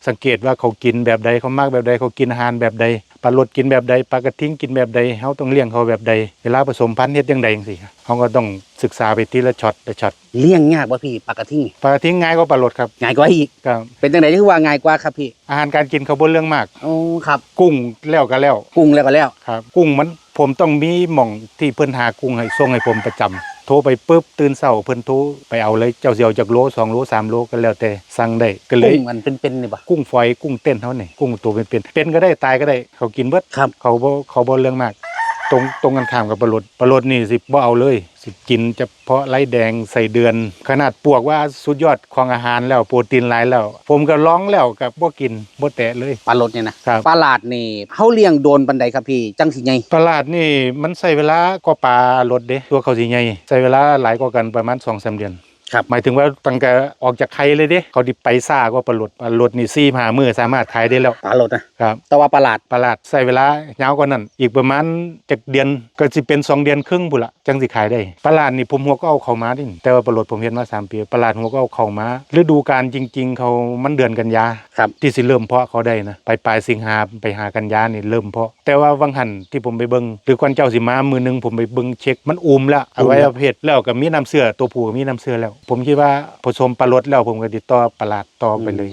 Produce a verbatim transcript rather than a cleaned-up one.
สังเกตว่าเขากินแบบใด เขามักแบบใด เขากินอาหารแบบใด ปลาโลดกินแบบใด ปลากระทิงกินแบบใด เฮาต้องเลี้ยงเขาแบบใด เวลาผสมพันธุ์เฮ็ดจั่งใดจั่งซี้ เฮาก็ต้องศึกษาไปทีละช็อตละช็อต เลี้ยงยากบ่พี่ปลากระทิงนี่ ปลากระทิงง่ายกว่าปลาโลดครับ ง่ายกว่าอีก ครับ เป็นจั่งใดจั่งคือว่าง่ายกว่าครับพี่ อาหารการกินเขาบ่เรื่องมาก โอ้ครับ กุ้งแล้วก็แล้ว กุ้งแล้วก็แล้ว ครับ กุ้งมันผมต้องมีหม่องที่เพิ่นหากุ้งให้ส่งให้ผมประจำ โทรไปปุ๊บตื่นเช้าเพิ่นโทรไปเอาเลย เจ้าสิเอาจักโล สองโล สามโลก็แล้วแต่สั่งได้ ก็เลย กุ้งมันเป็นๆนี่บ่ กุ้งฝอย กุ้งเต้นเฮานี่ กุ้งตัวเป็นๆ เป็นก็ได้ ตายก็ได้ เขากินเบิด ครับ เขาบ่เขาบ่เรื่องมาก ตรงตรงกันข้ามกับปลาโลด ปลาโลดนี่สิบ่เอาเลย สิกินเฉพาะไร้แดงไส้เดือน ขนาดปวกว่าสุดยอดของอาหารแล้ว โปรตีนหลายแล้ว ผมก็ลองแล้วก็บ่กินบ่แตะเลย ปลาโลดนี่นะครับ ปลาโลดนี่เฮาเลี้ยงโดนปานใดครับพี่จั่งสิใหญ่ ปลาโลดนี่มันใช้เวลากว่าปลาโลดเด้ ตัวเขาสิใหญ่ ใช้เวลาหลายกว่ากันประมาณสองสามเดือน ครับ หมายถึงว่าตั้งแต่ออกจากไข่เลยเด้ เขาสิไปช้ากว่าปลาโลด ปลาโลดนี่สี่ห้ามื้อสามารถขายได้แล้ว ปลาโลดนะ ครับ แต่ว่าปลาโลด ปลาโลดใช้เวลายาวกว่านั้น อีกประมาณจักเดือน ก็สิเป็นสองเดือนครึ่งพุ้นละจั่งสิขายได้ ปลาโลดนี่ผมฮวกเอาเข้ามาเด้ แต่ว่าปลาโลดผมเฮ็ดมาสามปี ปลาโลดฮวกเอาเข้ามา ฤดูกาลจริงๆ เขามันเดือนกันยา ครับ ที่สิเริ่มเพาะเขาได้นะ ไปปลายสิงหาไปหากันยานี่เริ่มเพาะ แต่ว่าวังหันที่ผมไปเบิ่ง หรือก่อนเจ้าสิมามื้อหนึงผมไปเบิ่งเช็ค มันอุ้มแล้ว อวัยวะเพศ แล้วก็มีน้ำเชื้อ ตัวผู้ก็มีน้ำเชื้อแล้ว ผมคิดว่าผสมปลาโลดแล้วผมก็ติดต่อปลาโลดต่อไปเลย